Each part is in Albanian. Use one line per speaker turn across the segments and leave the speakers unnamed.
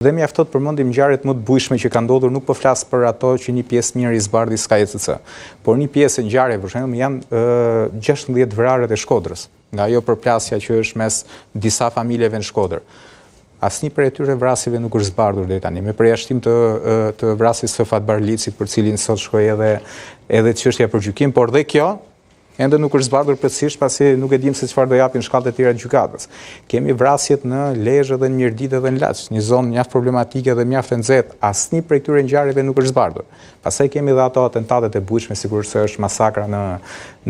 Dhe mjafton të përmendim ngjarjet më të bujshme që kanë ndodhur, nuk po flas për ato që një pjesë mirë i zbardhi Sky ECC, por një pjesë e ngjarjeve, për shembull, janë 16 vrarët e Shkodrës, nga ajo përplasja që është mes disa familjeve në Shkodër. Asnjë prej atyre vrasjeve nuk është zbardhur deri tani, me përjashtim të të vrasjes së Fatbardh Licit, për cilin sot shkoi edhe edhe çështja për gjykim, por dhe kjo Ende nuk është zbardhur plotësisht pasi nuk e dimë se çfarë do japin shkallët e tjera të gjykatës. Kemi vrasjet në Lezhë dhe në Mirditë dhe në Laç, një zonë mjaft problematike dhe mjaft e nxehtë. Asnjë prej këtyre ngjarjeve nuk është zbardhur. Pastaj kemi dhe ato atentatet e bujshme, sikurse është masakra në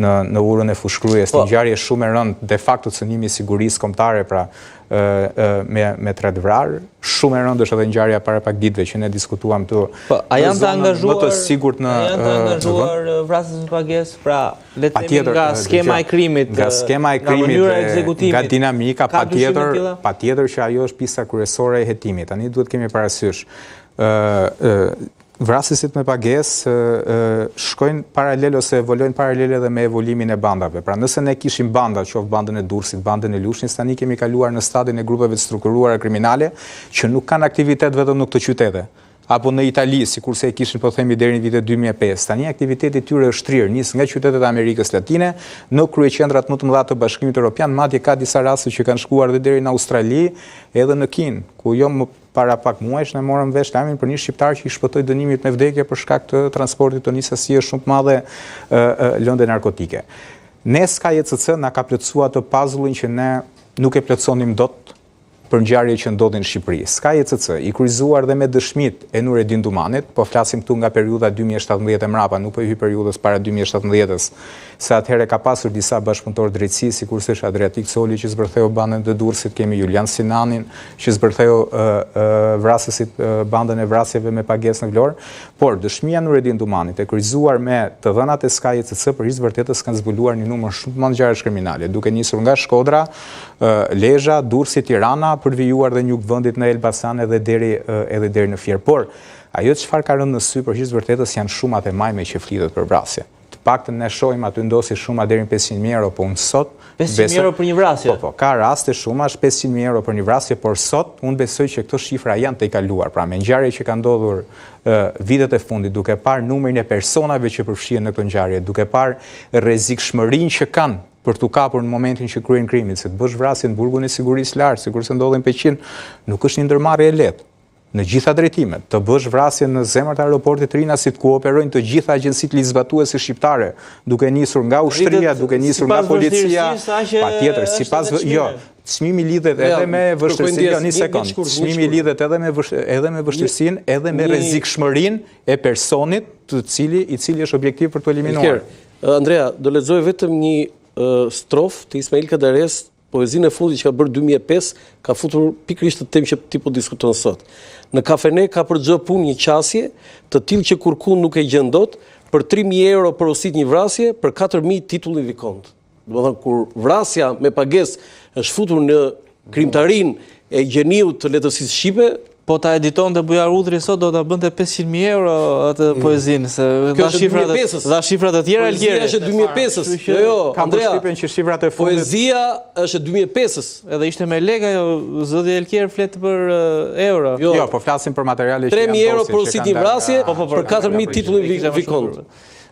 në në urën e Fushë-Krujës, një ngjarje shumë e rëndë, de facto cënimi i sigurisë kombëtare, pra me me tre të vrarë. Shumë e rëndë është edhe ngjarja para pak ditëve që ne diskutuam këtu.
Po, a janë të angazhuar
më të sigurt
në a janë të angazhuar vrasës me pagesë, pra le të themi nga skema e krimit,
nga skema e krimit, nga mënyra e ekzekutimit, nga dinamika, patjetër, patjetër që ajo është pista kryesore e hetimit. Tani duhet kemi parasysh ë ë Vrasësit me pagesë shkojnë paralel ose evolojnë paralel edhe me evolimin e bandave. Pra nëse ne kishim banda, qoftë bandën e Durrësit, bandën e Lushnjës, tani kemi kaluar në stadin e grupeve të strukturuara kriminale që nuk kanë aktivitet vetëm në këto qytete apo në Itali, sikurse e kishin po themi deri në vitet 2005. Tani aktiviteti i tyre është shtrirë, nis nga qytetet e Amerikës Latine në kryeqendrat më të mëdha të Bashkimit Evropian, madje ka disa raste që kanë shkuar dhe deri në Australi, edhe në Kinë, ku jo më Para pak muajsh ne morëm vesh lajmin për një shqiptar që i shpëtoi dënimit me vdekje për shkak të transportit të një sasie shumë të madhe lënde narkotike. Ne Sky ECC na ka plotësuar atë puzzle-in që ne nuk e plotësonim dot për ngjarje që ndodhin në Shqipëri. Sky ECC, i kryqëzuar dhe me dëshmitë e Nuredin Dumanit, po flasim këtu nga periudha 2017 e mrapa, nuk po i hyj periudhës para 2017-s, se atëherë ka pasur disa bashkëpunëtorë drejtësisë, sikurse është Adriatik Coli që zbërtheu bandën e Durrësit, kemi Julian Sinanin që zbërtheu vrasësit bandën e vrasjeve me pagesë në Vlorë, por dëshmia e Nuredin Dumanit e kryqëzuar me të dhënat e Sky ECC për hir të vërtetës kanë zbuluar një numër shumë të madh ngjarjesh kriminale, duke nisur nga Shkodra, Lezha, Durrësi, Tirana, për të vijuar dhe në jug të vendit në Elbasan edhe deri edhe deri në Fier. Por ajo çfarë ka rënë në sy për hir të vërtetës janë shumat e majme që flitet për vrasje. Të paktën ne shohim aty ndoshta shuma deri në 500.000 euro, po unë sot
500.000 euro për një vrasje.
Po, po, ka raste shumash 500.000 euro për një vrasje, por sot unë besoj që këto shifra janë tejkaluar. Pra me ngjarje që kanë ndodhur vitet e fundit, duke parë numrin e personave që përfshihen në këto ngjarje, duke parë rrezikshmërinë që kanë për t'u kapur në momentin që kryejnë krimin, se të bësh vrasje në burgun e sigurisë lartë, sikurse ndodhi në Peqin, nuk është një ndërmarrje e lehtë. Në gjitha drejtimet, të bësh vrasje në zemër të aeroportit të Rinasit ku operojnë të gjitha agjencitë ligjzbatuese shqiptare, duke nisur nga ushtria, duke nisur nga policia, patjetër, sipas jo, çmimi lidhet edhe me vështirësinë, jo, një sekond, çmimi lidhet edhe me edhe me vështirësinë, edhe me rrezikshmërinë e personit të cili i cili është objektiv për t'u eliminuar.
Andrea, do lexoj vetëm një strofë të Ismail Kadaresë Poezinë e fundit që ka bërë 2005 ka futur pikërisht këtë temë që ti po diskuton sot. Në kafene ka për çdo punë një qasje, të tillë që kurrkund nuk e gjen dot, për 3000 euro porosit një vrasje, për 4000 titullin vikont. Domethënë kur vrasja me pagesë është futur në krijimtarinë e gjeniut të letërsisë shqipe,
Po ta editonte Bujar Udhri sot do ta bënte 500.000 euro atë mm. poezinë se dha shifra të dha shifra të tjera
Alkeri. Poezia është e 2005-ës. Jo, jo,
kam përshtypjen që shifrat e
fundit. Poezia është e 2005-ës.
Edhe ishte me lekë ajo, zoti Alkier flet për euro.
Jo, jo, po flasim për materiale
që janë 3000 euro porosit një vrasje, po, po, për 4000 titullin vikont.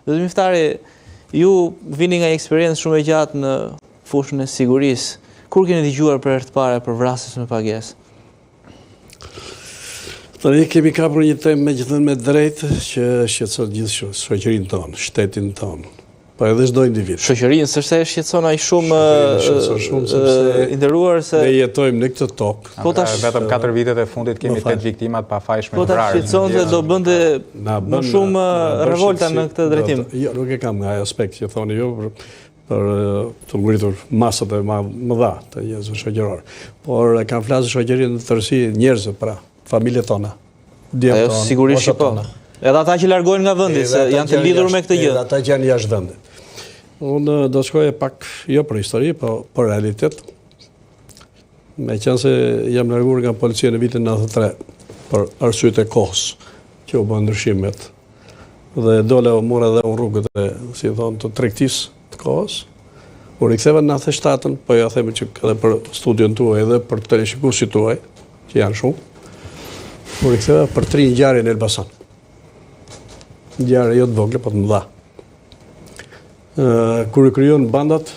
Zoti Miftari, ju vini nga një eksperiencë shumë e gjatë në fushën e sigurisë. Kur keni dëgjuar për herë të parë për vrasës me pagesë?
Tani kemi kapur një temë me gjithë me drejtë që shqetëson gjithë shoqërinë tonë, shtetin tonë, po edhe çdo
individ. Shoqërinë, s'është se e shqetëson aq shumë,
shqetëson shumë sepse
i nderuar se
ne jetojmë në këtë tokë.
Po tash vetëm 4 vitet e fundit kemi 8 viktima të pafajshme
të vrarë. Po ta shqetësonte do bënte më shumë revolta në këtë drejtim.
Jo, nuk e kam nga ai aspekt që thoni ju, për të ngritur masat e mëdha të njerëzve shoqërorë. Por e kam flasë shoqërinë në tërësi njerëzve pra, familjet tona,
djemtë tonë, sigurisht që po. Edhe ata që largohen nga vendi, se janë të lidhur me këtë
gjë. Edhe ata që janë jashtë vendit. Unë do shkoj pak, jo për histori, po për realitet. Meqenëse jam larguar nga policia në vitin 93, për arsyet e kohës, që u bënë ndryshimet. Dhe dola u mora dhe unë rrugët e, si thonë, të tregtisë të kohës. U riktheva në 97-ën, po ja themi që edhe për studion tuaj edhe për teleshikuesit tuaj, që janë shumë. U riktheva për tri ngjarje në Elbasan. Ngjarje jo të vogla, po të mëdha. Kur u krijuan bandat,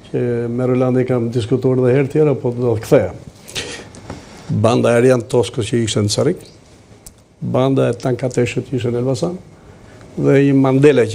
që me Rolandin kam diskutuar dhe herë tjera, po do të kthehem. Banda e Arjan Toskës që ishte në Cërrik, banda e Tan Kateshit që ishte në Elbasan, dhe një Mandela që